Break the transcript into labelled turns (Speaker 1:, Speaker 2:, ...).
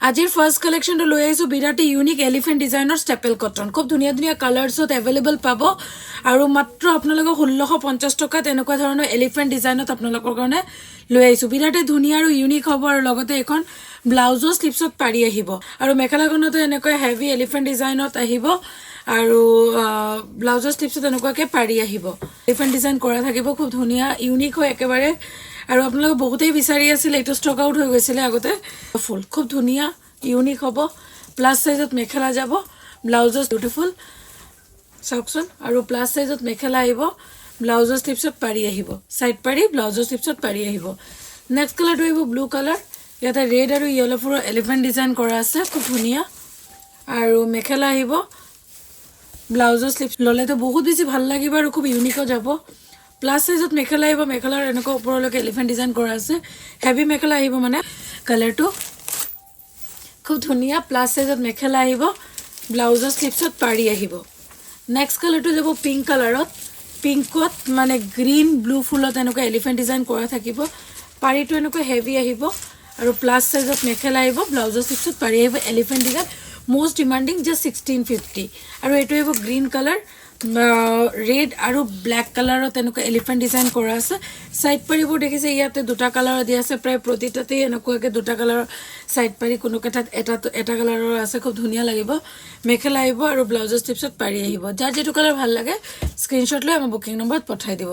Speaker 1: আজিৰ ফাৰ্ষ্ট কালেকশ্যনটো লৈ আহিছোঁ, বিৰাট ইউনিক এলিফেণ্ট ডিজাইনৰ ষ্টেপেল কটন। খুব ধুনীয়া ধুনীয়া কালাৰ্ছত এভেইলেবল পাব আৰু মাত্ৰ আপোনালোকক 1650 টকাত এনেকুৱা ধৰণৰ এলিফেণ্ট ডিজাইনত আপোনালোকৰ কাৰণে লৈ আহিছোঁ। বিৰাটেই ধুনীয়া আৰু ইউনিক হ'ব আৰু লগতে এইখন ব্লাউজৰ শ্লিভছত পাৰি আহিব আৰু মেখেলাখনতো এনেকুৱা হেভি এলিফেণ্ট ডিজাইনত আহিব আৰু ব্লাউজৰ শ্লিভছত এনেকুৱাকৈ পাৰি আহিব। এলিফেণ্ট ডিজাইন কৰা থাকিব, খুব ধুনীয়া, ইউনিক হয় একেবাৰে। আৰু আপোনালোকে বহুতেই বিচাৰি আছিল, এইটো ষ্টক আউট হৈ গৈছিলে আগতে। ফুল খুব ধুনীয়া, ইউনিক হ'ব। প্লাছ চাইজত মেখেলা যাব, ব্লাউজৰ বিউটিফুল, চাওকচোন। আৰু প্লাছ চাইজত মেখেলা আহিব, ব্লাউজৰ শ্লিভছত পাৰি আহিব, ছাইড পাৰি, ব্লাউজৰ শ্লিভছত পাৰি আহিব। নেক্সট কালাৰটো আহিব ব্লু কালাৰ। ইয়াতে ৰেড আৰু য়েল' ফুলৰ এলিফেণ্ট ডিজাইন কৰা আছে, খুব ধুনীয়া। আৰু মেখেলা আহিব, ব্লাউজৰ শ্লিভছ ল'লেতো বহুত বেছি ভাল লাগিব আৰু খুব ইউনিকো যাব। প্লাছ চাইজত মেখেলা আহিব, মেখেলাৰ এনেকুৱা ওপৰলৈকে এলিফেণ্ট ডিজাইন কৰা আছে। হেভি মেখেলা আহিব, মানে কালাৰটো খুব ধুনীয়া। প্লাছ চাইজত মেখেলা আহিব, ব্লাউজৰ শ্লিভছত পাৰি আহিব। নেক্সট কালাৰটো যাব পিংক কালাৰত। পিংকত মানে গ্ৰীণ ব্লু ফুলত এনেকুৱা এলিফেণ্ট ডিজাইন কৰা থাকিব। পাৰিটো এনেকুৱা হেভি আহিব আৰু প্লাছ চাইজত মেখেলা আহিব, ব্লাউজৰ শ্লিভছত পাৰি আহিব। Elephant design most demanding, just 1650। আৰু এইটো আহিব গ্ৰীণ কালাৰ, ৰেড আৰু ব্লেক কালাৰত এনেকুৱা এলিফেণ্ট ডিজাইন কৰা আছে। ছাইড পাৰিবোৰ দেখিছে, ইয়াতে দুটা কালাৰৰ দিয়া আছে। প্ৰায় প্ৰতিটাতেই এনেকুৱাকৈ দুটা কালাৰৰ ছাইড পাৰি, কোনো কেইটাত এটা এটা কালাৰৰ আছে। খুব ধুনীয়া লাগিব। মেখেলা আহিব আৰু ব্লাউজৰ শ্লিভছত পাৰি আহিব। যাৰ যিটো কালাৰ ভাল লাগে, স্ক্ৰীনশ্বট লৈ আমাৰ বুকিং নম্বৰত পঠাই দিব।